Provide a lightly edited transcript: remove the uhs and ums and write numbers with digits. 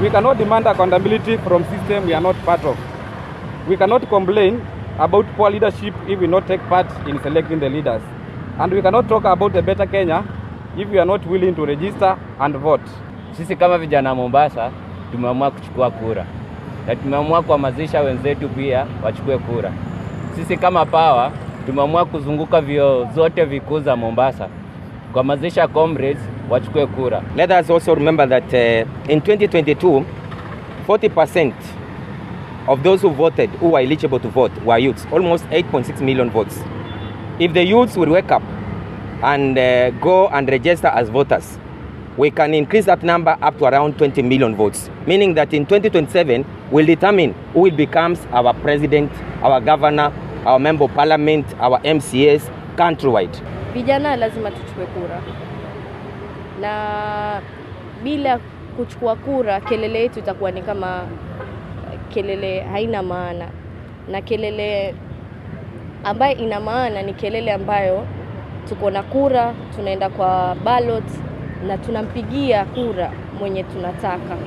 We cannot demand accountability from system we are not part of. We cannot complain about poor leadership if we not take part in selecting the leaders. And we cannot talk about a better Kenya if we are not willing to register and vote. Sisi kama vijana Mombasa tumeamua kuchukua kura na tumeamua kuhamasisha wenzetu pia wachukue kura. Sisi kama Power tumeamua kuzunguka vyuo zote vikuu za Mombasa kuhamasisha comrades wachukue kura. Let us also remember that in 2022, 40% of those who voted, who were eligible to vote, were youths, almost 8.6 million votes. If the youths will wake up and go and register as voters, we can increase that number up to around 20 million votes, meaning that in 2027, we'll determine who will becomes our president, our governor, our member of parliament, our MCAs countrywide. Vijana lazima tuchukue kura, na bila kuchukua kura kelele yetu itakuwa ni kama kelele haina maana, na kelele ambayo ina maana ni kelele ambayo tuko na kura, tunaenda kwa ballot na tunampigia kura mwenye tunataka.